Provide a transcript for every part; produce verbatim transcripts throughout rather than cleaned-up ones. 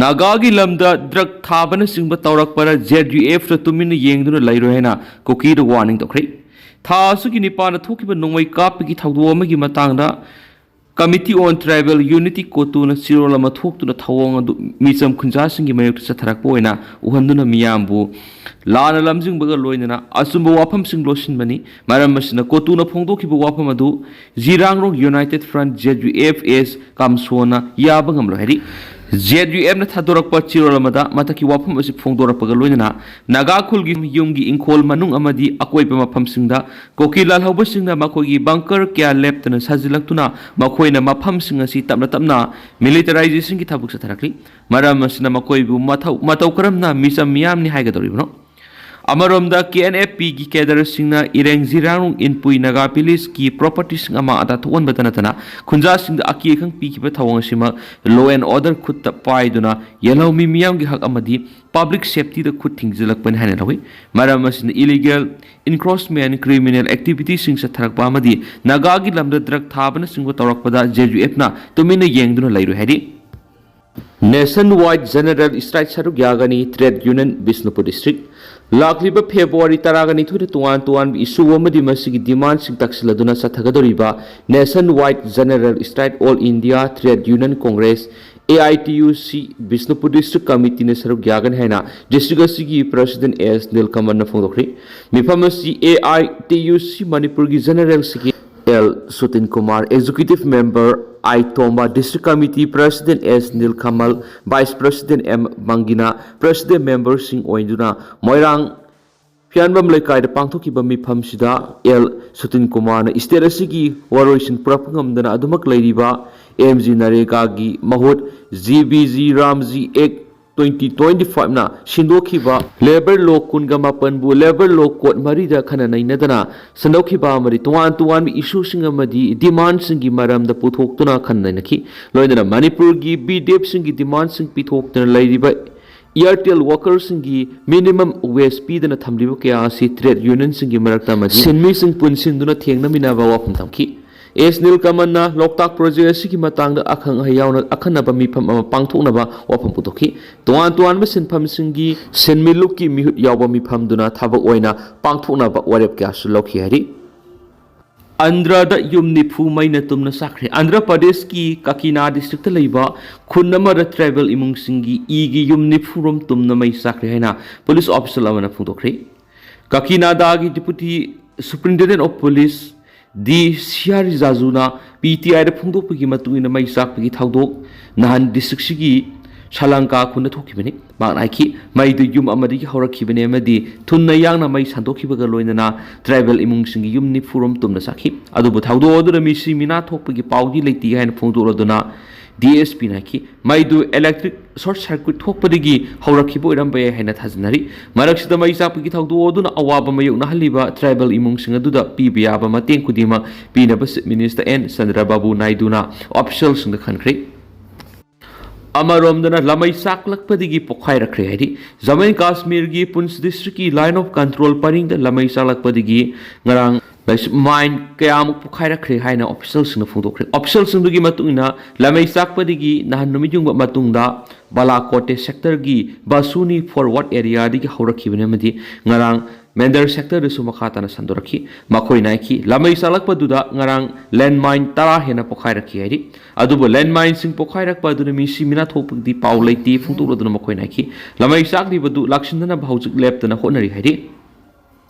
ꯅꯥꯒꯥꯒꯤ ꯂꯝꯗ ꯗ꯭ꯔꯒ ꯊꯥꯕꯅꯆꯤꯡꯕ ꯇꯧꯔꯛꯄꯗ Z U ꯑꯦꯐꯅ ꯇꯨꯃꯤꯟꯅ ꯌꯦꯡꯗꯨꯅ ꯂꯩꯔꯣꯏ ꯍꯥꯏꯅ ꯀꯨꯀꯤꯗ ꯋꯥꯔꯅꯤꯡ ꯇꯧꯈ꯭ꯔꯦ꯫ ꯊꯥ ꯑꯁꯤꯒꯤ ꯅꯤꯄꯥꯟꯗ ꯊꯣꯛꯈꯤꯕ ꯅꯣꯡꯃꯩ ꯀꯥꯞꯄꯒꯤ ꯊꯧꯗꯣꯛ ꯑꯃꯒꯤ ꯃꯇꯥꯡꯗ Committee on Tribal Unity ꯀꯣꯇꯨꯅ ꯆꯦꯔꯣꯜ ꯑꯃ ꯊꯣꯛꯇꯨꯅ ꯊꯧꯑꯣꯡ ꯑꯗꯨ ꯃꯤꯆꯝ ꯈꯨꯟꯖꯥꯁꯤꯡꯒꯤ ꯃꯥꯌꯣꯛꯇ ꯆꯠꯊꯔꯛꯄ ꯑꯣꯏꯅ ꯎꯍꯟꯗꯨꯅ ꯃꯤꯌꯥꯝꯕꯨ ꯂꯥꯟꯅ ꯂꯝꯖꯤꯡꯕꯒ ꯂꯣꯏꯅꯅ ꯑꯆꯨꯝꯕ ꯋꯥꯐꯝꯁꯤꯡ ꯂꯣꯠꯁꯤꯟꯕꯅꯤ꯫ ꯃꯔꯝ ꯑꯁꯤꯅ ꯀꯣꯇꯨꯅ ꯐꯣꯡꯗꯣꯛꯈꯤꯕ ꯋꯥꯐꯝ ꯑꯗꯨ Zeliangrong United Front, Z U F S, ꯀꯥꯝꯁꯣꯅ ꯌꯥꯕ ꯉꯝꯂꯣꯏ ꯍꯥꯏꯔꯤ꯫ ꯖꯦꯠ ꯌꯨ ꯑꯦꯐꯅ ꯊꯥꯗꯣꯔꯛꯄ ꯆꯦꯔꯣꯜ ꯑꯃꯗ ꯃꯊꯛꯀꯤ ꯋꯥꯐꯝ ꯑꯁꯤ ꯐꯣꯡꯗꯣꯔꯛꯄꯒ ꯂꯣꯏꯅꯅ ꯅꯥꯒꯥ ꯈꯨꯜꯒꯤ ꯌꯨꯝꯒꯤ ꯏꯪꯈꯣꯜ ꯃꯅꯨꯡ ꯑꯃꯗꯤ ꯑꯀꯣꯏꯕ ꯃꯐꯝꯁꯤꯡꯗ ꯀꯨꯀꯤ ꯂꯥꯜꯍꯧꯕꯁꯤꯡꯅ ꯃꯈꯣꯏꯒꯤ bunker ꯀꯌꯥ ꯂꯦꯞꯇꯅ ꯁꯥꯖꯤꯜꯂꯛꯇꯨꯅ ꯃꯈꯣꯏꯅ ꯃꯐꯝꯁꯤꯡ ꯑꯁꯤ ꯇꯞꯅ ꯇꯞꯅ militarizationꯒꯤ ꯊꯕꯛ ꯆꯠꯊꯔꯛꯂꯤ꯫ ꯃꯔꯝ ꯑꯁꯤꯅ ꯃꯈꯣꯏꯕꯨ ꯃꯊꯧ-, ꯃꯇꯧ ꯀꯔꯝꯅ ꯃꯤꯆꯝ ꯃꯤꯌꯥꯝꯅꯤ ꯍꯥꯏꯒꯗꯧꯔꯤꯕꯅꯣ? ꯑꯃꯔꯣꯝꯗ, ꯀꯦ ꯑꯦꯟ ꯑꯦꯐ ꯄꯤꯒꯤ cadreꯁꯤꯡꯅ ꯏꯔꯦꯡ ꯖꯤꯔꯥꯡꯔꯣꯡ ꯏꯟꯄꯨꯏ ꯅꯥꯒꯥ villageꯀꯤ propertyꯁꯤꯡ ꯑꯃ ꯑꯗꯥ ꯊꯣꯛꯍꯟꯕꯇ ꯅꯠꯇꯅ ꯈꯨꯟꯖꯥꯁꯤꯡꯗ ꯑꯀꯤ ꯑꯈꯪ ꯄꯤꯈꯤꯕ ꯊꯧꯑꯣꯡ ꯑꯁꯤꯃꯛ law and order ꯈꯨꯠꯇ ꯄꯥꯏꯗꯨꯅ ꯌꯦꯜꯍꯧꯃꯤ ꯃꯤꯌꯥꯝꯒꯤ ꯍꯛ ꯑꯃꯗꯤ public safetyꯗ ꯈꯨꯠ ꯊꯤꯡꯖꯤꯜꯂꯛꯄꯅꯤ ꯍꯥꯏꯅ ꯂꯧꯏ꯫ ꯃꯔꯝ ꯑꯁꯤꯅ illegal encroachment, criminal activityꯁꯤꯡ ꯆꯠꯊꯔꯛꯄ ꯑꯃꯗꯤ ꯅꯥꯒꯥꯒꯤ ꯂꯝꯗ ꯗ꯭ꯔꯒ ꯊꯥꯕꯅꯆꯤꯡꯕ ꯇꯧꯔꯛꯄꯗ ꯖꯦ ꯌꯨ ꯑꯦꯐꯅ ꯇꯨꯃꯤꯟꯅ ꯌꯦꯡꯗꯨꯅ ꯂꯩꯔꯣꯏ ꯍꯥꯏꯔꯤ꯫ Nationwide General Strike ꯁꯔꯨꯛ ꯌꯥꯒꯅꯤ, Trade Union, ꯕꯤꯁꯅꯨꯄꯨꯔ district꯫ ꯂꯥꯛꯂꯤꯕ ꯐꯦꯕ꯭ꯔꯨꯋꯥꯔꯤ ꯇꯔꯥꯒ ꯅꯤꯊꯣꯏꯗ ꯇꯣꯉꯥꯟ ꯇꯣꯉꯥꯟꯕ issue ꯑꯃꯗꯤ ꯃꯁꯤꯒꯤ demandꯁꯤꯡ ꯇꯛꯁꯤꯜꯂꯗꯨꯅ ꯆꯠꯊꯒꯗꯧꯔꯤꯕ Nationwide General Strike, All India Trade Union Congress, A I T U C, Bishnupur district committeeꯅ ꯁꯔꯨꯛ ꯌꯥꯒꯅꯤ ꯍꯥꯏꯅ district ꯑꯁꯤꯒꯤ president ꯑꯦꯁ ꯅꯤꯜꯀꯃꯜꯅ ꯐꯣꯡꯗꯣꯛꯈ꯭ꯔꯤ꯫ ꯃꯤꯐꯝ ꯑꯁꯤ A I T U C ꯃꯅꯤꯄꯨꯔꯒꯤ general secretary L Sutin Kumar, executive member I Tomba, district committee president S Nilkamal, vice president M Mangina, president memberꯁꯤꯡ ꯑꯣꯏꯗꯨꯅ ꯃꯣꯏꯔꯥꯡ ꯐꯤꯌꯥꯟꯕꯝ ꯂꯩꯀꯥꯏꯗ ꯄꯥꯡꯊꯣꯛꯈꯤꯕ ꯃꯤꯐꯝꯁꯤꯗ ꯑꯦꯜ ꯁꯨꯇꯤꯟ ꯀꯨꯃꯥꯔꯅ state ꯑꯁꯤꯒꯤ ꯋꯥꯔꯣꯏꯁꯤꯟ ꯄꯨꯔꯛꯄ ꯉꯝꯗꯅ ꯑꯗꯨꯃꯛ ꯂꯩꯔꯤꯕ ꯑꯦꯝ ꯖꯤ ꯅꯔꯦꯒꯥꯒꯤ ꯃꯍꯨꯠ ꯖꯤ ꯕꯤ ꯖꯤ ꯔꯥꯝꯖꯤ ꯑꯦꯛ twenty twenty fiveꯅ ꯁꯤꯟꯗꯣꯛꯈꯤꯕ labour law ꯀꯨꯟꯒ ꯃꯥꯄꯟꯕꯨ labour law code ꯃꯔꯤꯗ ꯈꯟꯅ ꯅꯩꯅꯗꯅ ꯁꯟꯗꯣꯛꯈꯤꯕ ꯑꯃꯗꯤ ꯇꯣꯉꯥꯟ ꯇꯣꯉꯥꯟꯕ issueꯁꯤꯡ ꯑꯃꯗꯤ demandꯁꯤꯡꯒꯤ ꯃꯔꯝꯗ ꯄꯨꯊꯣꯛꯇꯨꯅ ꯈꯟꯅ ꯅꯩꯅꯈꯤ꯫ ꯂꯣꯏꯅꯅ ꯃꯅꯤꯄꯨꯔꯒꯤ ꯕꯤ ꯗꯦꯞꯁꯤꯡꯒꯤ demandꯁꯤꯡ ꯄꯤꯊꯣꯛꯇꯨꯅ ꯂꯩꯔꯤꯕ Airtel workerꯁꯤꯡꯒꯤ minimum wage ꯄꯤꯗꯅ ꯊꯝꯂꯤꯕ ꯀꯌꯥ ꯑꯁꯤ trade unionꯁꯤꯡꯒꯤ ꯃꯔꯛꯇ ꯑꯃꯗꯤ ꯁꯤꯟꯃꯤꯁꯤꯡ ꯄꯨꯟꯁꯤꯟꯗꯨꯅ ꯊꯦꯡꯅꯃꯤꯟꯅꯕ ꯋꯥꯐꯝ ꯊꯝꯈꯤ꯫ ꯑꯦꯁ ꯅꯤꯜꯀꯃꯜꯅ ꯂꯣꯛꯇꯥꯛ ꯄ꯭ꯔꯣꯖꯦꯛ ꯑꯁꯤꯒꯤ ꯃꯇꯥꯡꯗ ꯑꯈꯪ ꯑꯍꯩ ꯌꯥꯎꯅ ꯑꯈꯟꯅꯕ ꯃꯤꯐꯝ ꯑꯃ ꯄꯥꯡꯊꯣꯛꯅꯕ ꯋꯥꯐꯝ ꯄꯨꯊꯣꯛꯈꯤ꯫ ꯇꯣꯉꯥꯟ ꯇꯣꯉꯥꯟꯕ ꯁꯤꯟꯐꯝꯁꯤꯡꯒꯤ ꯁꯦꯟꯃꯤꯠꯂꯨꯞꯀꯤ ꯃꯤꯍꯨꯠ ꯌꯥꯎꯕ ꯃꯤꯐꯝꯗꯨꯅ ꯊꯕꯛ ꯑꯣꯏꯅ ꯄꯥꯡꯊꯣꯛꯅꯕ ꯋꯥꯔꯦꯞ ꯀꯌꯥꯁꯨ ꯂꯧꯈꯤ ꯍꯥꯏꯔꯤ꯫ ꯑꯟꯙ꯭ꯔꯗ ꯌꯨꯝ ꯅꯤꯐꯨ ꯃꯩꯅ ꯇꯨꯝꯅ ꯆꯥꯛꯈ꯭ꯔꯦ꯫ ꯑꯟꯙ꯭ꯔ ꯄ꯭ꯔꯗꯦꯁꯀꯤ ꯀꯀꯤꯅꯥ ꯗꯤꯁꯇ꯭ꯔꯤꯛꯇ ꯂꯩꯕ ꯈꯨꯟ ꯑꯃꯗ ꯇ꯭ꯔꯥꯏꯕꯦꯜ ꯏꯃꯨꯡꯁꯤꯡꯒꯤ ꯏꯒꯤ ꯌꯨꯝ ꯅꯤꯐꯨ ꯔꯣꯝ ꯇꯨꯝꯅ ꯃꯩ ꯆꯥꯛꯈ꯭ꯔꯦ ꯍꯥꯏꯅ ꯄꯨꯂꯤꯁ ꯑꯣꯐꯤꯁꯤꯌꯦꯜ ꯑꯃꯅ ꯐꯣꯡꯗꯣꯛꯈ꯭ꯔꯦ꯫ ꯀꯀꯤꯅꯥꯗꯥꯒꯤ deputy superintendent of police D ꯁꯤꯌꯥꯔꯤꯖꯥꯖꯨꯅ ꯄꯤ ꯇꯤ ꯑꯥꯏꯗ ꯐꯣꯡꯗꯣꯛꯄꯒꯤ ꯃꯇꯨꯡ ꯏꯟꯅ ꯃꯩ ꯆꯥꯛꯄꯒꯤ ꯊꯧꯗꯣꯛ ꯅꯍꯥꯟ ꯗꯤꯁꯇ꯭ꯔꯤꯛꯁꯤꯒꯤ ꯁꯂꯪꯀꯥ ꯈꯨꯟꯗ ꯊꯣꯛꯈꯤꯕꯅꯤ꯫ ꯃꯍꯥꯛꯅ ꯍꯥꯏꯈꯤ, ꯃꯩꯗꯨ ꯌꯨꯝ ꯑꯃꯗꯒꯤ ꯍꯧꯔꯛꯈꯤꯕꯅꯤ ꯑꯃꯗꯤ ꯊꯨꯅ ꯌꯥꯡꯅ ꯃꯩ ꯁꯟꯗꯣꯛꯈꯤꯕꯒ ꯂꯣꯏꯅꯅ ꯇ꯭ꯔꯥꯏꯕꯦꯜ ꯏꯃꯨꯡꯁꯤꯡꯒꯤ ꯌꯨꯝ ꯅꯤꯐꯨ ꯔꯣꯝ ꯇꯨꯝꯅ ꯆꯥꯛꯈꯤ꯫ ꯑꯗꯨꯕꯨ ꯊꯧꯗꯣꯛ ꯑꯗꯨꯗ ꯃꯤꯁꯤ ꯃꯤꯅꯥ ꯊꯣꯛꯄꯒꯤ ꯄꯥꯎꯗꯤ ꯂꯩꯇꯦ ꯍꯥꯏꯅ ꯐꯣꯡꯗꯣꯛꯂꯗꯨꯅ ꯗꯤ ꯑꯦꯁ ꯄꯤꯅ ꯍꯥꯏꯈꯤ, ꯃꯩꯗꯨ ꯏꯂꯦꯛꯇ꯭ꯔꯤꯛ ꯁꯣꯔꯠ ꯁꯔꯀ꯭ꯌꯨꯠ ꯊꯣꯛꯄꯗꯒꯤ ꯍꯧꯔꯛꯈꯤꯕ ꯑꯣꯏꯔꯝꯕ ꯌꯥꯏ ꯍꯥꯏꯅ ꯊꯥꯖꯅꯔꯤ꯫ ꯃꯔꯛꯁꯤꯗ ꯃꯩ ꯆꯥꯛꯄꯒꯤ ꯊꯧꯗꯣꯛ ꯑꯗꯨꯅ ꯑꯋꯥꯕ ꯃꯥꯌꯣꯛꯅꯍꯜꯂꯤꯕ ꯇ꯭ꯔꯥꯏꯕꯦꯜ ꯏꯃꯨꯡꯁꯤꯡ ꯑꯗꯨꯗ ꯄꯤꯕ ꯌꯥꯕ ꯃꯇꯦꯡ ꯈꯨꯗꯤꯡꯃꯛ ꯄꯤꯅꯕ ꯆꯤꯐ ꯃꯤꯅꯤꯁꯇꯔ ꯑꯦꯟ ꯆꯟꯗ꯭ꯔꯕꯥꯕꯨ ꯅꯥꯏꯗꯨꯅ ꯑꯣꯐꯤꯁꯤꯌꯦꯜꯁꯤꯡꯗ ꯈꯟꯈ꯭ꯔꯦ꯫ ꯑꯃꯔꯣꯝꯗꯅ ꯂꯃꯩ ꯆꯥꯛꯂꯛꯄꯗꯒꯤ ꯄꯣꯈꯥꯏꯔꯛꯈ꯭ꯔꯦ ꯍꯥꯏꯔꯤ꯫ ꯖꯃꯨ ꯑꯦꯟ ꯀꯥꯁꯃꯤꯔꯒꯤ ꯄꯨꯟꯁ ꯗꯤꯁꯇ꯭ꯔꯤꯛꯀꯤ ꯂꯥꯏꯟ ꯑꯣꯐ ꯀꯟꯇ꯭ꯔꯣꯜ ꯄꯔꯤꯡꯗ ꯂꯃꯩ ꯆꯥꯛꯂꯛꯄꯗꯒꯤ ꯉꯔꯥꯡ ꯃꯥꯏꯟ ꯀꯌꯥꯃꯨꯛ ꯄꯣꯈꯥꯏꯔꯛꯈ꯭ꯔꯦ ꯍꯥꯏꯅ ꯑꯣꯐꯤꯁꯤꯌꯦꯜꯁꯤꯡꯅ ꯐꯣꯡꯗꯣꯛꯈ꯭ꯔꯦ꯫ ꯑꯣꯐꯤꯁꯤꯌꯦꯜꯁꯤꯡꯗꯨꯒꯤ ꯃꯇꯨꯡ ꯏꯟꯅ ꯂꯃꯩ ꯆꯥꯛꯄꯗꯒꯤ ꯅꯍꯥꯟ ꯅꯨꯃꯤꯠ ꯌꯨꯡꯕ ꯃꯇꯨꯡꯗ ꯕꯥꯂꯥꯀꯣꯇꯦ ꯁꯦꯛꯇꯔꯒꯤ ꯕꯁꯨꯅꯤ ꯐꯣꯔꯋꯥꯔꯗ ꯑꯦꯔꯤꯌꯥꯗꯒꯤ ꯍꯧꯔꯛꯈꯤꯕꯅꯤ ꯑꯃꯗꯤ ꯉꯔꯥꯡ ꯃꯦꯟꯗꯔ ꯁꯦꯛꯇꯔꯗꯁꯨ ꯃꯈꯥ ꯇꯥꯅ ꯁꯟꯗꯣꯔꯛꯈꯤ꯫ ꯃꯈꯣꯏꯅ ꯍꯥꯏꯈꯤ, ꯂꯃꯩ ꯆꯥꯛꯂꯛꯄꯗꯨꯗ ꯉꯔꯥꯡ ꯂꯦꯟꯃꯥꯏꯟ ꯇꯔꯥ ꯍꯦꯟꯅ ꯄꯣꯈꯥꯏꯔꯛꯈꯤ ꯍꯥꯏꯔꯤ꯫ ꯑꯗꯨꯕꯨ ꯂꯦꯟꯃꯥꯏꯟꯁꯤꯡ ꯄꯣꯈꯥꯏꯔꯛꯄ ꯑꯗꯨꯅ ꯃꯤꯁꯤ ꯃꯤꯅꯥ ꯊꯣꯛꯄꯒꯤꯗꯤ ꯄꯥꯎ ꯂꯩꯇꯦ ꯐꯣꯡꯗꯣꯛꯂꯗꯨꯅ ꯃꯈꯣꯏꯅ ꯍꯥꯏꯈꯤ, ꯂꯃꯩ ꯆꯥꯛꯂꯤꯕꯗꯨ ꯂꯥꯛꯁꯤꯟꯅꯅꯕ ꯍꯧꯖꯤꯛ ꯂꯦꯞꯇꯅ ꯍꯣꯠꯅꯔꯤ ꯍꯥꯏꯔꯤ꯫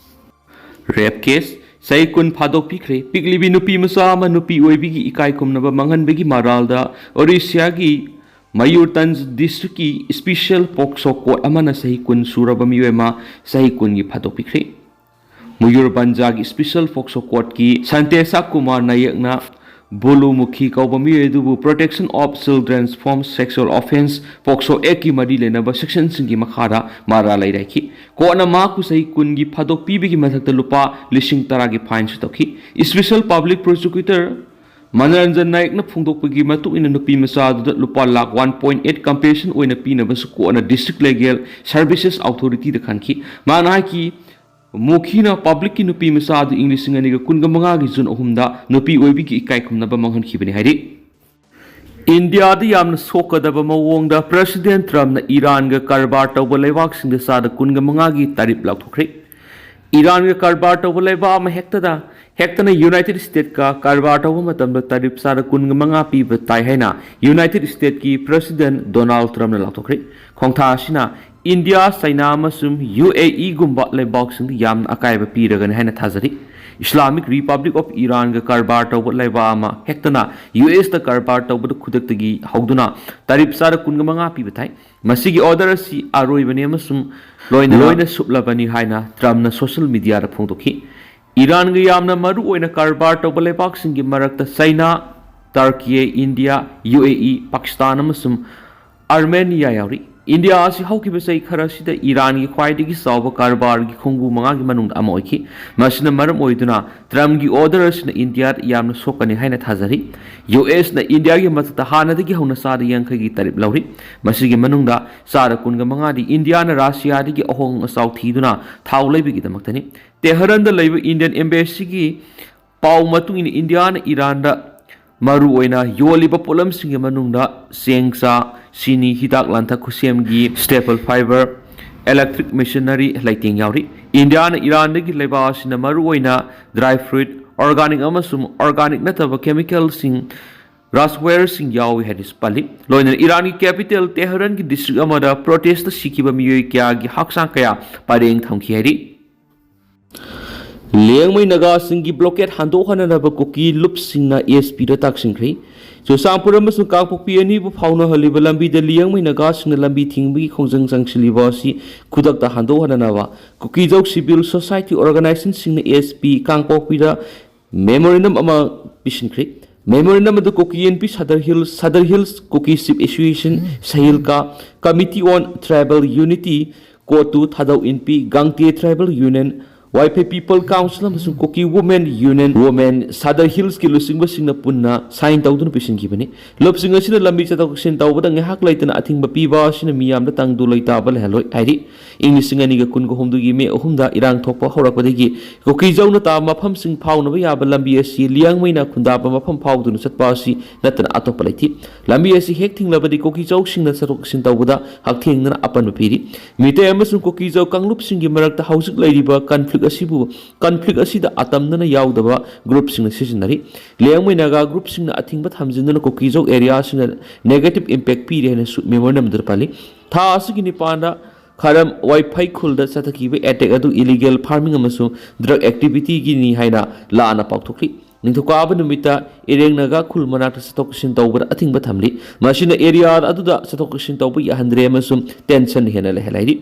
ꯔꯦꯞ ꯀꯦꯁ, ꯆꯍꯤ ꯀꯨꯟ ꯐꯥꯗꯣꯛꯄꯤꯈ꯭ꯔꯦ꯫ ꯄꯤꯛꯂꯤꯕꯤ ꯅꯨꯄꯤ ꯃꯆꯥ ꯑꯃ ꯅꯨꯄꯤ ꯑꯣꯏꯕꯤꯒꯤ ꯏꯀꯥꯏ ꯈꯨꯝꯅꯕ ꯃꯥꯡꯍꯟꯕꯒꯤ ꯃꯔꯥꯜꯗ ꯑꯣꯔꯤꯁꯤꯌꯥꯒꯤ ꯃꯌꯨꯔꯇꯟꯖ ꯗꯤꯁꯇ꯭ꯔꯤꯛꯀꯤ ꯏꯁꯄꯤꯁꯦꯜ ꯄꯣꯛꯁꯣ ꯀꯣꯔꯠ ꯑꯃꯅ ꯆꯍꯤ ꯀꯨꯟ ꯁꯨꯔꯕ ꯃꯤꯑꯣꯏ ꯑꯃ ꯆꯍꯤ ꯀꯨꯟꯒꯤ ꯐꯥꯗꯣꯛꯄꯤꯈ꯭ꯔꯦ꯫ ꯃꯌꯨꯔꯕꯟꯖꯥꯒꯤ ꯏꯁꯄꯤꯁꯦꯜ ꯄꯣꯛꯁꯣ ꯀꯣꯔꯠꯀꯤ ꯁꯟꯇꯦꯁꯥ ꯀꯨꯃꯥꯔ ꯅꯥꯌꯛꯅ ꯕꯨꯂꯨꯃꯨꯈꯤ ꯀꯧꯕ ꯃꯤꯑꯣꯏ ꯑꯗꯨꯕꯨ Protection of Children from Sexual Offence, ꯄꯣꯛꯁꯣ ꯑꯦꯛꯀꯤ ꯃꯔꯤ ꯂꯩꯅꯕ ꯁꯦꯛꯁꯟꯁꯤꯡꯒꯤ ꯃꯈꯥꯗ ꯃꯔꯥꯜ ꯂꯩꯔꯦ ꯍꯥꯏꯈꯤ꯫ ꯀꯣꯔꯠꯅ ꯃꯍꯥꯛꯄꯨ ꯆꯍꯤ ꯀꯨꯟꯒꯤ ꯐꯥꯗꯣꯛ ꯄꯤꯕꯒꯤ ꯃꯊꯛꯇ ꯂꯨꯄꯥ ꯂꯤꯁꯤꯡ ꯇꯔꯥꯒꯤ ꯐꯥꯏꯟꯁꯨ ꯇꯧꯈꯤ꯫ ꯏꯁꯄꯤꯁꯦꯜ ꯄꯕ꯭ꯂꯤꯛ ꯄ꯭ꯔꯣꯁꯤꯀ꯭ꯌꯨꯇꯔ ꯃꯅꯔꯟꯖꯟ ꯅꯥꯌꯛꯅ ꯐꯣꯡꯗꯣꯛꯄꯒꯤ ꯃꯇꯨꯡ ꯏꯟꯅ ꯅꯨꯄꯤ ꯃꯆꯥ ꯑꯗꯨꯗ ꯂꯨꯄꯥ lakh one point eight compensation ꯑꯣꯏꯅ ꯄꯤꯅꯕꯁꯨ ꯀꯣꯔꯠꯅ ꯗꯤꯁꯇ꯭ꯔꯤꯛ ꯂꯤꯒꯦꯜ ꯁꯔꯚꯤꯁꯦꯁ ꯑꯣꯊꯣꯔꯤꯇꯤꯗ ꯈꯟꯈꯤ꯫ ꯃꯍꯥꯛꯅ ꯍꯥꯏꯈꯤ, ꯃꯨꯈꯤꯅ ꯄꯕ꯭ꯂꯤꯛꯀꯤ ꯅꯨꯄꯤ ꯃꯆꯥ ꯑꯗꯨ ꯏꯪ ꯂꯤꯁꯤꯡ ꯑꯅꯤꯒ ꯀꯨꯟꯒ ꯃꯉꯥꯒꯤ ꯖꯨꯟ ꯑꯍꯨꯝꯗ ꯅꯨꯄꯤ ꯑꯣꯏꯕꯤꯒꯤ ꯏꯀꯥꯏ ꯈꯨꯝꯅꯕ ꯃꯥꯡꯍꯟꯈꯤꯕꯅꯤ ꯍꯥꯏꯔꯤ꯫ ꯏꯟꯗꯤꯌꯥꯗ ꯌꯥꯝꯅ ꯁꯣꯛꯀꯗꯕ ꯃꯑꯣꯡꯗ ꯄ꯭ꯔꯦꯁꯤꯗꯦꯟ ꯇ꯭ꯔꯝꯞꯅ ꯏꯔꯥꯟꯒ ꯀꯔꯕꯥꯔ ꯇꯧꯕ ꯂꯩꯕꯥꯛꯁꯤꯡꯗ ꯆꯥꯗ ꯀꯨꯟꯒ ꯃꯉꯥꯒꯤ ꯇꯥꯔꯤꯞ ꯂꯥꯎꯊꯣꯛꯈ꯭ꯔꯦ꯫ ꯏꯔꯥꯟꯒ ꯀꯔꯕꯥꯔ ꯇꯧꯕ ꯂꯩꯕꯥꯛ ꯑꯃ ꯍꯦꯛꯇꯗ ꯍꯦꯛꯇꯅ ꯌꯨꯅꯥꯏꯇꯦꯗ ꯁ꯭ꯇꯦꯠꯀ ꯀꯔꯕꯥꯔ ꯇꯧꯕ ꯃꯇꯝꯗ ꯇꯥꯔꯤꯞ ꯆꯥꯗ ꯀꯨꯟꯒ ꯃꯉꯥ ꯄꯤꯕ ꯇꯥꯏ ꯍꯥꯏꯅ ꯌꯨꯅꯥꯏꯇꯦꯗ ꯁ꯭ꯇꯦꯠꯀꯤ ꯄ꯭ꯔꯦꯁꯤꯗꯦꯟ ꯗꯣꯅꯥꯜꯗ ꯇ꯭ꯔꯝꯞꯅ ꯂꯥꯎꯊꯣꯛꯈ꯭ꯔꯦ꯫ ꯈꯣꯡꯊꯥꯡ ꯑꯁꯤꯅ ꯏꯟꯗꯤꯌꯥ, ꯆꯥꯏꯅꯥ ꯑꯃꯁꯨꯡ ꯌꯨ ꯑꯦ ꯏꯒꯨꯝꯕ ꯂꯩꯕꯥꯛꯁꯤꯡꯗ ꯌꯥꯝꯅ ꯑꯀꯥꯏꯕ ꯄꯤꯔꯒꯅꯤ ꯍꯥꯏꯅ ꯊꯥꯖꯔꯤ꯫ ꯏꯁꯂꯥꯃꯤꯛ ꯔꯤꯄꯕ꯭ꯂꯤꯛ ꯑꯣꯐ ꯏꯔꯥꯟꯒ ꯀꯔꯕꯥꯔ ꯇꯧꯕ ꯂꯩꯕꯥꯛ ꯑꯃ ꯍꯦꯛꯇꯅ ꯌꯨ ꯑꯦꯁꯇ ꯀꯔꯕꯥꯔ ꯇꯧꯕꯗ ꯈꯨꯗꯛꯇꯒꯤ ꯍꯧꯗꯨꯅ ꯇꯥꯔꯤꯞ ꯆꯥꯗ ꯀꯨꯟꯒ ꯃꯉꯥ ꯄꯤꯕ ꯊꯥꯏ꯫ ꯃꯁꯤꯒꯤ ꯑꯣꯔꯗꯔ ꯑꯁꯤ ꯑꯔꯣꯏꯕꯅꯤ ꯑꯃꯁꯨꯡ ꯂꯣꯏꯅ ꯂꯣꯏꯅ ꯁꯨꯞꯂꯕꯅꯤ ꯍꯥꯏꯅ ꯇ꯭ꯔꯝꯞꯅ ꯁꯣꯁꯤꯌꯦꯜ ꯃꯤꯗꯤꯌꯥꯗ ꯐꯣꯡꯗꯣꯛꯈꯤ꯫ ꯏꯔꯥꯟꯒ ꯌꯥꯝꯅ ꯃꯔꯨ ꯑꯣꯏꯅ ꯀꯔꯕꯥꯔ ꯇꯧꯕ ꯂꯩꯕꯥꯛꯁꯤꯡꯒꯤ ꯃꯔꯛꯇ ꯆꯥꯏꯅꯥ, ꯇꯔꯀꯤ, ꯏꯟꯗꯤꯌꯥ, ꯌꯨ ꯑꯦ ꯏ, ꯄꯥꯀꯤꯁꯇꯥꯟ ꯑꯃꯁꯨꯡ ꯑꯥꯔꯃꯦꯅꯤꯌꯥ ꯌꯥꯎꯔꯤ꯫ ꯏꯟꯗꯤꯌꯥ ꯑꯁꯤ ꯍꯧꯈꯤꯕ ꯆꯍꯤ ꯈꯔ ꯑꯁꯤꯗ ꯏꯔꯥꯟꯒꯤ ꯈ꯭ꯋꯥꯏꯗꯒꯤ ꯆꯥꯎꯕ ꯀꯔꯕꯥꯔꯒꯤ ꯈꯣꯡꯕꯨ ꯃꯉꯥꯒꯤ ꯃꯅꯨꯡꯗ ꯑꯃ ꯑꯣꯏꯈꯤ꯫ ꯃꯁꯤꯅ ꯃꯔꯝ ꯑꯣꯏꯗꯨꯅ ꯇ꯭ꯔꯝꯞꯀꯤ ꯑꯣꯔꯗꯔ ꯑꯁꯤꯅ ꯏꯟꯗꯤꯌꯥꯗ ꯌꯥꯝꯅ ꯁꯣꯛꯀꯅꯤ ꯍꯥꯏꯅ ꯊꯥꯖꯔꯤ꯫ ꯌꯨ ꯑꯦꯁꯅ ꯏꯟꯗꯤꯌꯥꯒꯤ ꯃꯊꯛꯇ ꯍꯥꯟꯅꯗꯒꯤ ꯍꯧꯅ ꯆꯥꯗ ꯌꯥꯡꯈꯩꯒꯤ ꯇꯥꯔꯤꯞ ꯂꯧꯔꯤ꯫ ꯃꯁꯤꯒꯤ ꯃꯅꯨꯡꯗ ꯆꯥꯗ ꯀꯨꯟꯒ ꯃꯉꯥꯗꯤ ꯏꯟꯗꯤꯌꯥꯅ ꯔꯁꯤꯌꯥꯗꯒꯤ ꯑꯍꯣꯡ ꯑꯆꯥꯎ ꯊꯤꯗꯨꯅ ꯊꯥꯎ ꯂꯩꯕꯒꯤꯗꯃꯛꯇꯅꯤ꯫ ꯇꯦꯍꯔꯥꯟꯗ ꯂꯩꯕ ꯏꯟꯗꯤꯌꯟ ꯑꯦꯝꯕꯦꯁꯤꯒꯤ ꯄꯥꯎ ꯃꯇꯨꯡ ꯏꯟꯅ ꯏꯟꯗꯤꯌꯥꯅ ꯏꯔꯥꯟꯗ ꯃꯔꯨꯑꯣꯏꯅ ꯌꯣꯜꯂꯤꯕ ꯄꯣꯠꯂꯝꯁꯤꯡꯒꯤ ꯃꯅꯨꯡꯗ ꯆꯦꯡ, ꯆꯥ, ꯆꯤꯅꯤ, ꯍꯤꯗꯥꯛ ꯂꯥꯡꯊꯛ ꯈꯨꯠꯁꯦꯝꯒꯤ staple fiber, electric machinery ꯂꯩꯇꯦꯡ ꯌꯥꯎꯔꯤ꯫ ꯏꯟꯗꯤꯌꯥꯅ ꯏꯔꯥꯟꯗꯒꯤ ꯂꯩꯕꯥꯛ ꯑꯁꯤꯅ ꯃꯔꯨꯑꯣꯏꯅ dry fruit, organic ꯑꯃꯁꯨꯡ organic ꯅꯠꯇꯕ chemicalꯁꯤꯡ, glasswareꯁꯤꯡ ꯌꯥꯎꯏ ꯍꯥꯏꯅꯁꯨ ꯄꯜꯂꯤ꯫ ꯂꯣꯏꯅꯅ ꯏꯔꯥꯟꯒꯤ capital ꯇꯦꯍꯔꯥꯟꯒꯤ district ꯑꯃꯗ protestꯇ ꯁꯤꯈꯤꯕ ꯃꯤꯑꯣꯏ ꯀꯌꯥꯒꯤ ꯍꯛꯆꯥꯡ ꯀꯌꯥ ꯄꯔꯦꯡ ꯊꯝꯈꯤ ꯍꯥꯏꯔꯤ꯫ ꯂꯤꯌꯥꯡꯃꯩ ꯅꯥꯒꯥꯁꯤꯡꯒꯤ blockade ꯍꯟꯗꯣꯛꯍꯟꯅꯅꯕ ꯀꯨꯀꯤ ꯂꯨꯞꯁꯤꯡꯅ ꯑꯦꯁ ꯄꯤꯗ ꯇꯥꯛꯁꯤꯟꯈ꯭ꯔꯤ꯫ ꯆꯨꯔꯆꯥꯟꯄꯨꯔ ꯑꯃꯁꯨꯡ ꯀꯥꯡꯄꯣꯛꯄꯤ ꯑꯅꯤꯕꯨ ꯐꯥꯎꯅꯍꯜꯂꯤꯕ ꯂꯝꯕꯤꯗ ꯂꯤꯌꯥꯡꯃꯩ ꯅꯥꯒꯥꯁꯤꯡꯅ ꯂꯝꯕꯤ ꯊꯤꯡꯕꯒꯤ ꯈꯣꯡꯖꯪ ꯆꯪꯁꯤꯜꯂꯤꯕ ꯑꯁꯤ ꯈꯨꯗꯛꯇ ꯍꯟꯗꯣꯛꯍꯟꯅꯅꯕ ꯀꯨꯀꯤꯖꯧ civil society organizationꯁꯤꯡꯅ ꯑꯦꯁ ꯄꯤ ꯀꯥꯡꯄꯣꯛꯄꯤꯗ memorandum ꯑꯃ ꯄꯤꯁꯤꯟꯈ꯭ꯔꯤ꯫ Memorandum ꯑꯗꯨ Kuki N P Sadar hills, Sadar hills Kuki chief association, ꯁꯍꯤꯜꯀꯥ, Committee on Tribal Unity, ꯀꯣꯇꯨ, Thadou Inpi, Gangte tribal union, Vaiphei people council ꯑꯃꯁꯨꯡ Kuki women union women Sadar ꯍꯤꯜꯁꯀꯤ ꯂꯨꯆꯤꯡꯕꯁꯤꯡꯅ ꯄꯨꯟꯅ ꯁꯥꯏꯟ ꯇꯧꯗꯨꯅ ꯄꯤꯁꯤꯟꯈꯤꯕꯅꯤ꯫ ꯂꯨꯞꯁꯤꯡ ꯑꯁꯤꯅ ꯂꯝꯕꯤ ꯆꯠꯊꯣꯛ ꯆꯠꯁꯤꯟ ꯇꯧꯕꯗ ꯉꯥꯏꯍꯥꯛ ꯂꯩꯇꯅ ꯑꯊꯤꯡꯕ ꯄꯤꯕ ꯑꯁꯤꯅ ꯃꯤꯌꯥꯝꯗ ꯇꯪꯗꯨ ꯂꯩꯇꯥꯕ ꯂꯩꯍꯜꯂꯣꯏ ꯍꯥꯏꯔꯤ꯫ ꯏꯪ ꯂꯤꯁꯤꯡ ꯑꯅꯤꯒ ꯀꯨꯟꯒ ꯍꯨꯝꯗꯣꯏꯒꯤ ꯃꯦ ꯑꯍꯨꯝꯗ ꯏꯔꯥꯡ ꯊꯣꯛꯄ ꯍꯧꯔꯛꯄꯗꯒꯤ ꯀꯨꯀꯤꯖꯧꯅ ꯇꯥꯕ ꯃꯐꯝꯁꯤꯡ ꯐꯥꯎꯅꯕ ꯌꯥꯕ ꯂꯝꯕꯤ ꯑꯁꯤ ꯂꯤꯌꯥꯡꯃꯩꯅ ꯈꯨꯟꯗꯥꯕ ꯃꯐꯝ ꯐꯥꯎꯗꯨꯅ ꯆꯠꯄ ꯑꯁꯤ ꯅꯠꯇꯅ ꯑꯇꯣꯞꯄ ꯂꯩꯇꯦ꯫ ꯂꯝꯕꯤ ꯑꯁꯤ ꯍꯦꯛ ꯊꯤꯡꯂꯕꯗꯤ ꯀꯨꯀꯤꯖꯧꯁꯤꯡꯅ ꯆꯠꯊꯣꯛ ꯆꯠꯁꯤꯟ ꯇꯧꯕꯗ ꯍꯛꯊꯦꯡꯅꯅ ꯑꯄꯟꯕ ꯄꯤꯔꯤ꯫ ꯃꯤꯇꯩ ꯑꯃꯁꯨꯡ ꯀꯨꯀꯤꯖꯧ ꯀꯥꯡꯂꯨꯞꯁꯤꯡꯒꯤ ꯃꯔꯛꯇ ꯍꯧꯖꯤꯛ ꯂꯩꯔꯤꯕ ꯀꯟꯐ꯭ꯂꯤꯛ ꯑꯁꯤꯕꯨ ꯀꯟꯐ꯭ꯂꯤꯛ ꯑꯁꯤꯗ ꯑꯇꯝꯅꯅ ꯌꯥꯎꯗꯕ ꯒ꯭ꯔꯨꯞꯁꯤꯡꯅ ꯁꯤꯖꯤꯟꯅꯔꯤ꯫ ꯂꯤꯌꯥꯡꯃꯩ ꯅꯥꯒꯥ ꯒ꯭ꯔꯨꯞꯁꯤꯡꯅ ꯑꯊꯤꯡꯕ ꯊꯝꯖꯤꯟꯗꯨꯅ ꯀꯨꯀꯤꯖꯧ ꯑꯦꯔꯤꯌꯥꯁꯤꯡꯗ ꯅꯦꯒꯦꯇꯤꯚ ꯏꯝꯄꯦꯛ ꯄꯤꯔꯤ ꯍꯥꯏꯅꯁꯨ ꯃꯦꯃꯣꯔꯦꯟꯗꯝꯗꯨꯗ ꯄꯜꯂꯤ꯫ ꯊꯥ ꯑꯁꯤꯒꯤ ꯅꯤꯄꯥꯟꯗ ꯈꯥꯔꯝ ꯋꯥꯏꯐꯩ ꯈꯨꯜꯗ ꯆꯠꯊꯈꯤꯕ ꯑꯦꯇꯦꯛ ꯑꯗꯨ ꯏꯂꯤꯒꯦꯜ ꯐꯥꯔꯃꯤꯡ ꯑꯃꯁꯨꯡ ꯗ꯭ꯔꯒ ꯑꯦꯛꯇꯤꯚꯤꯇꯤꯒꯤꯅꯤ ꯍꯥꯏꯅ ꯂꯥꯟꯅ ꯄꯥꯎꯊꯣꯛꯂꯤ꯫ ꯅꯤꯡꯊꯧꯀꯥꯕ ꯅꯨꯃꯤꯠꯇ ꯏꯔꯦꯡ ꯅꯥꯒꯥ ꯈꯨꯜ ꯃꯅꯥꯛꯇ ꯆꯠꯊꯣꯛ ꯆꯠꯁꯤꯟ ꯇꯧꯕꯗ ꯑꯊꯤꯡꯕ ꯊꯝꯂꯤ꯫ ꯃꯁꯤꯅ ꯑꯦꯔꯤꯌꯥ ꯑꯗꯨꯗ ꯆꯠꯊꯣꯛ ꯆꯠꯁꯤꯟ ꯇꯧꯕ ꯌꯥꯍꯟꯗ꯭ꯔꯦ ꯑꯃꯁꯨꯡ ꯇꯦꯟꯁꯟ ꯍꯦꯟꯅ ꯂꯩꯍꯜꯂꯤ꯫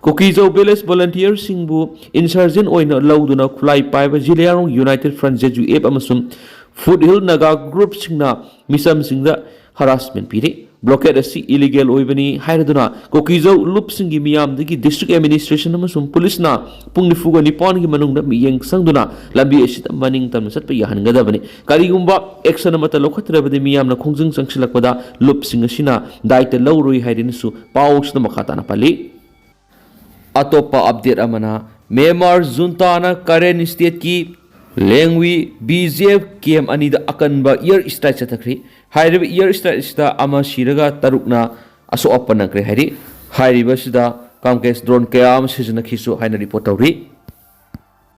ꯀꯨꯀꯤꯖꯧ ꯚꯤꯂꯦꯖ ꯚꯣꯂꯟꯇꯤꯌꯔꯁꯤꯡꯕꯨ ꯏꯟꯁꯔꯖꯦꯟ ꯑꯣꯏꯅ ꯂꯧꯗꯨꯅ ꯈꯨꯠꯂꯥꯏ ꯄꯥꯏꯕ Zeliangrong united front, Z U F, ꯑꯃꯁꯨꯡ ꯐꯨꯠ ꯍꯤꯜ ꯅꯥꯒꯥ ꯒ꯭ꯔꯨꯞꯁꯤꯡꯅ ꯃꯤꯆꯝꯁꯤꯡꯗ ꯍꯔꯥꯁꯃꯦꯟ ꯄꯤꯔꯤ꯫ ꯕ꯭ꯂꯣꯀꯦꯗ ꯑꯁꯤ ꯏꯂꯤꯒꯦꯜ ꯑꯣꯏꯕꯅꯤ ꯍꯥꯏꯔꯗꯨꯅ ꯀꯨꯀꯤꯖꯧ ꯂꯨꯞꯁꯤꯡꯒꯤ ꯃꯤꯌꯥꯝꯗꯒꯤ ꯗꯤꯁꯇ꯭ꯔꯤꯛ ꯑꯦꯗꯃꯤꯅꯤꯁꯇ꯭ꯔꯦꯁꯟ ꯑꯃꯁꯨꯡ ꯄꯨꯂꯤꯁꯅ ꯄꯨꯡ ꯅꯤꯐꯨꯒ ꯅꯤꯄꯥꯟꯒꯤ ꯃꯅꯨꯡꯗ ꯃꯤꯠꯌꯦꯡ ꯆꯪꯗꯨꯅ ꯂꯝꯕꯤ ꯑꯁꯤꯗ ꯃꯅꯤꯡ ꯇꯝꯅ ꯆꯠꯄ ꯌꯥꯍꯟꯒꯗꯕꯅꯤ꯫ ꯀꯔꯤꯒꯨꯝꯕ ꯑꯦꯛꯁꯟ ꯑꯃꯠꯇ ꯂꯧꯈꯠꯇ꯭ꯔꯕꯗꯤ ꯃꯤꯌꯥꯝꯅ ꯈꯣꯡꯖꯪ ꯆꯪꯁꯤꯜꯂꯛꯄꯗ ꯂꯨꯞꯁꯤꯡ ꯑꯁꯤꯅ ꯗꯥꯏꯇ ꯂꯧꯔꯣꯏ ꯍꯥꯏꯔꯤꯅꯁꯨ ꯄꯥꯎꯁꯤꯗ ꯃꯈꯥ ꯇꯥꯅ ꯄꯜꯂꯤ꯫ ꯑꯇꯣꯞꯄ ꯑꯞꯗꯦꯠ ꯑꯃꯅ, ꯃ꯭ꯌꯥꯟꯃꯥꯔ ꯖꯨꯟꯇꯥꯅ ꯀꯔꯦꯟ ꯁ꯭ꯇꯦꯠꯀꯤ ꯂꯦꯡꯋꯤ ꯕꯤ ꯖꯤ ꯑꯦꯐ ꯀꯦꯝ ꯑꯅꯤꯗ ꯑꯀꯟꯕ ꯏꯌꯔ ꯁ꯭ꯇ꯭ꯔꯥꯏꯛ ꯆꯠꯊꯈ꯭ꯔꯤ꯫ ꯍꯥꯏꯔꯤꯕ ꯏꯌꯔ ꯁ꯭ꯇ꯭ꯔꯥꯏꯛ ꯑꯁꯤꯗ ꯑꯃ ꯁꯤꯔꯒ ꯇꯔꯨꯛꯅ ꯑꯁꯣꯛ ꯑꯄꯟ ꯅꯪꯈ꯭ꯔꯦ ꯍꯥꯏꯔꯤ꯫ ꯍꯥꯏꯔꯤꯕ ꯑꯁꯤꯗ ꯀꯥꯝꯀꯦꯁ ꯗ꯭ꯔꯣꯟ ꯀꯌꯥ ꯑꯃ ꯁꯤꯖꯤꯟꯅꯈꯤꯁꯨ ꯍꯥꯏꯅ ꯔꯤꯄꯣꯔꯠ ꯇꯧꯔꯤ꯫